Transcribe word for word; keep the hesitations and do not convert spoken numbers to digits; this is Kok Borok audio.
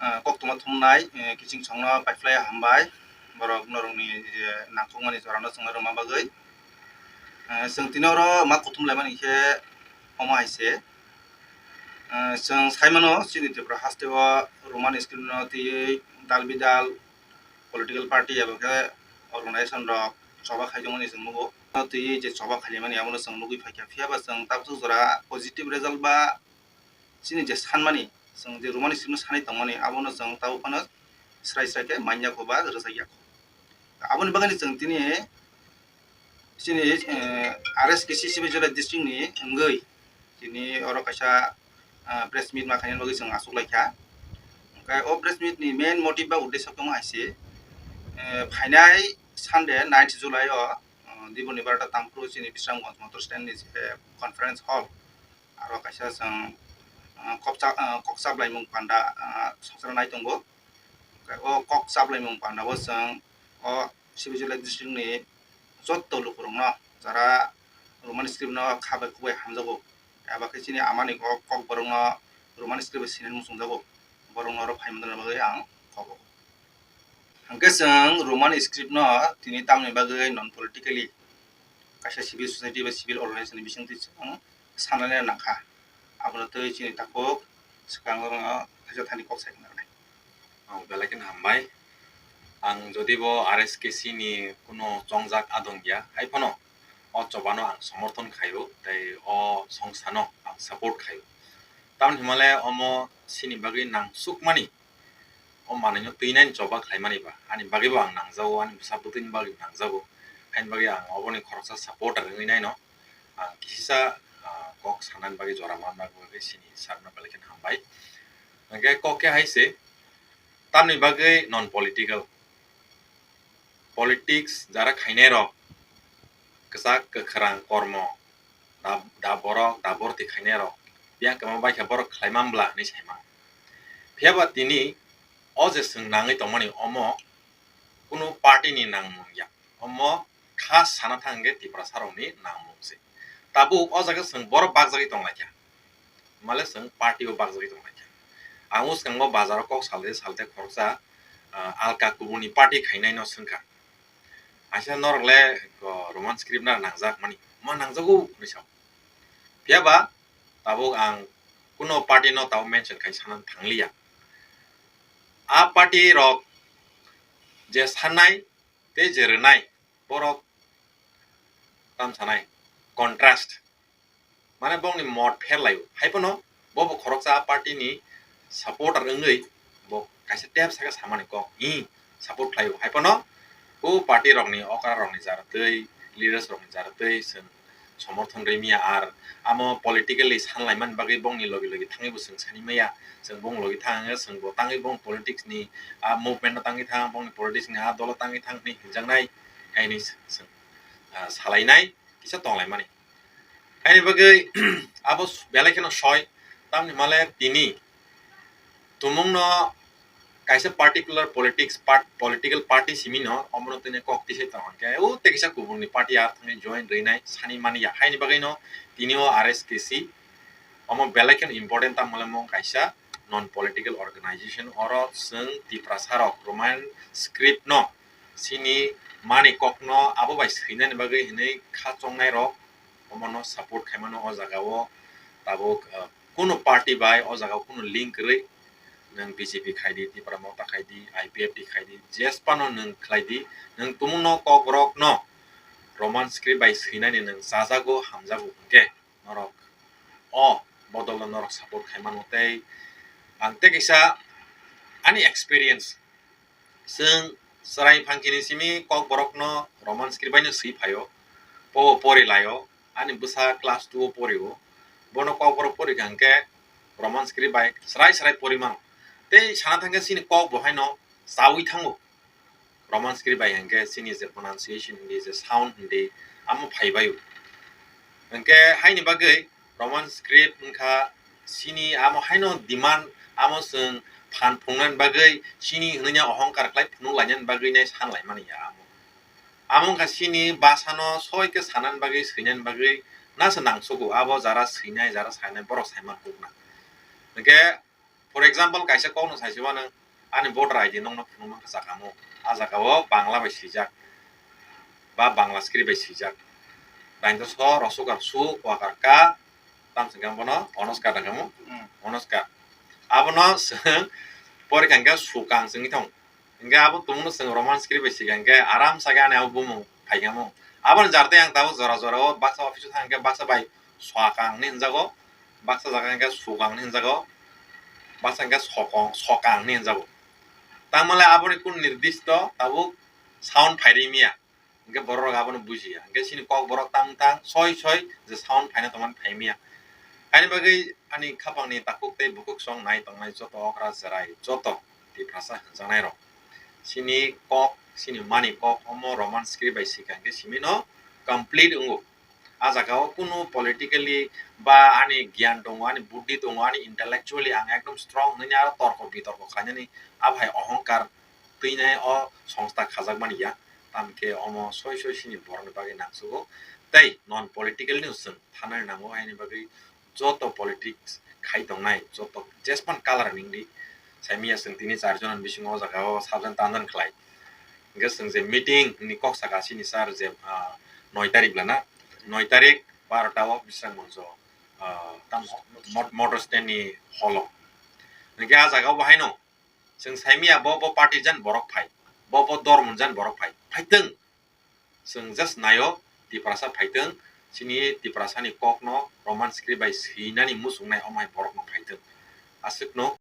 Ah, koktwma thumnai, eh, kiching songno paiphlai hambai, borok norokni je nangkukmani jorano chwngno rwma bagwi. Eh, chwng tini oro ma kuthum laimani khe omo hai se. Eh, chwng saimano chini Tripura hasteo Roman script no twiwi dal bidal political party abo khe organization rok choba khaijokmani chwng nugo. Twiwi je choba khailaimani abono chwng nugwi phaikha, phiyaba chwng tabuk jora positive result ba chini je sanmani, chwng je Roman script no sanwi tongmani, abono chwng tabuk phano srai srai khe manya kho ba rwjakya kho. Aboni bagwi chwng tini chini, eh, R S K C Sibijala district ni wngwi tini oro kaisa, ah, press meet ma khaina bagwi chwng achuk laikha. Hwnkhe o press meet ni main motive ba uddesho khe wng hai se, eh, phainai Sunday ninth July o, ah, Diboni barota tangphuru chini Bisramganj motor stand ni je conference hall, aro kaisa chwng, ah, kokcha-, ah, kok chaplaimung panda, ah, songchornai tongo. O kok chaplaimung panda o chwng o Sibijala district ni joto lukurokno jara Roman script no kha bai khuk bai hamjago, eba khe chini amani o kokborokno Roman script bai sinani muchungjago, borokno oro phai manna bagwi ang kok o. Hwnkhe chwng Roman script no tini tamni bagwi non politically kaisa civil society ba civil organization ni bisingtwi chwng sanani nangkha. Abono twi chini takhuk swkango thaisa thani kok sai khna rwnai. Ang belai kheno hambai. Ang jodi bo R S K C ni kuno chongjak adong ya, hai phano o choba no ang somorthon khaio, tei o songsa no ang support khaio. Tamoni hwnmale omo chini bagwi nangsukmani, o manwi no twinani choba khlaimani ba, ani bagwi bo ang nangjago, ani bwsa bwtwini bagwi bo nangjago, haini bagwi ang oboni khoroksa supporter wngwi naino. Ang kisisa, ah, kok sanani bagwi jora manna bagwi chini sir no belai kheno hambai. Hwnkhe kok khe hai se, tamni bagwi non political. Politics jara khainai rok, kwchak kwkhrang kormo, da, da borok, da borti khainai rok, biyang kwma bai khe borok khlai man bla hinwi sai mano. Phiya ba tini o je chwng nangwi tongmani omo kunu party ni nangmung ya. Omo kha sana thang khe Tiprasa rokni nangmung se. Tabuk o jaga chwng borok bakjagwi tong lai kha. Male chwng party o bakjagwi tong lai kha. Ang bwskango bazar o kok salte salte khoroksa, ah, alka kubuni party khainai no swngkha. Aisa norok le, oh, Roman script na nangjak mani. Ma nangjago hinwi sao. Phiya ba tabuk ang kuno party no tabuk mention khai sana thangliya. A party rok je sanai tei je rwnai borok tam sanai contrast, mane bongni mot pher laio. Hai phano bo bo khoroksa party ni supporter wngwi bo kaisa tep saka samani kok, "Hi, support khlaio." Hai phano o party rokni okra rokni jaratwi, leaders rokni jaratwi chwng somorthon rwmya, ar amo politically sanlaimani bagwi bongni logi logi thangwi bo chwng sani maya, chwng bong logi thang, chwng bo tangwi bong politics ni a movement no tangwi thang, bongni politics ni a dolo tangwi thang hinwi hinjaknai, haini chwng, ah, salainai kisa tonglaimani. Haini bagwi abo belai kheno soi, tamni hwnmale tini tumungno kaisa particular politics part-, political party simi no omono tini kok tisai tong hwnkhe o tei kisa kubuni party a thangwi join rwinai sani mani ya. Haini bagwi no tini o R S K C omo belai kheno important, tamo hwnmale mong kaisa non political organization, oro chwng Tiprasa rok Roman script no sini mani kokno abo bai swinani bagwi hinwi kha chongnai rok omono support khaimano o jaga o. Tabuk, ah, kunu party bai o jaga o kunu link kwrwi, nwng B J P khai di, Tipra Motha khai di, I P F T khai di, jesphano nwng khlai di, nwng tumungno kokborokno Roman script bai swinani nwng chajago, hamjago hwnkhe norok o bodolno norok support khai mano. Tei ang tei kisa ani experience, chwng chwrai phangkini simi kokborokno Roman script bai no swi phaio, bo pori laio, ani bwsa class two o porio, bono kokborok pori kha hwnkhe Roman script bai chwrai chwrai pori mano. Tei sana thangkhe chini kok bo haino chaui thango. Roman script bai hwnkhe chini je pronunciation hindi, je sound hindi, amo phaibaio. Hwnkhe haini bagwi Roman script wngkha chini amo haino demand, amo chwng phan phunuknani bagwi, chini hwnwi ya ohongkar khlai phunuk lainani bagwi nai san laimani ya amo. Amo wngkha chini bwsano soi khe sanani bagwi, swinani bagwi nasa nangsugo, abo jara swinai, jara sainai borok saiman kukna. Hwnkhe For example, kaisa kokno saisima nwng ani voter I D nokno phunukma khe chakamo. A jagao Bangla bai swijak ba Bangla script bai swijak. Dainto so rosukar su, kwakar ka, tam sengkhe bono onoskar dangkamo. Hmm. Onoskar. Abono chwng porikha hwnkhe sukang chwngwi thango. Hingke abo tongmano chwng Roman script bai sika hingke aram saka ani abo bumung phaikamo. Aboni jartai ang tabuk jora jora o baksa office o thang hingke baksa bai swakang hinwi hinjago, baksa jaga hingke sukang hinwi hinjago, baksa hingke sokong, sokang hinwi hinjago. Tangmale aboni kun nirdisto tabuk sound phairi miya. Hingke borok rok abono bujiya. Hingke chini kok borok tang tang soi soi je sound phaina tongmani phaimiya. Haini bagwi ani khapangni takhuk tei bukhuk song nai tongnai joto okra cherai, joto Tiprasa hwnjaknai rok. Chini kok, chini mani kok omo Roman script bai sika hingke simino complete wngo. A jagao kunu politically ba ani giyan tongo, ani buddhi tongo, ani intellectually ang ekdom strong hinwi aro torko bitorko khainani abo hai ohongkar twinai o songsta khajakmani ya. Tamkhe omo soi soi sini borokni bagwi nangsugo. Tei non political ni chwng thanani nango, haini bagwi joto politics khai tongnai, joto jespan color ni wngdi. Saimiya chwng tini char jona bisingo o jagao sabjan tanjan khlai. Hingke chwng je meeting ni kok saka chini sir je, ah, noi tarik lana, noi tarik barota o Bisramganj o, ah, tam mo-, motor stand ni hall o. Hingke a jagao bo haino chwng saimiya bo, bo party jan borok phai, bo, bo dormo jan borok phai, phaitwng. Chwng just naio, Tiprasa phaitwng, chini Tiprasani kokno Roman script bai swinani muchungnai omo hai borokno phaitwng. Aswkno.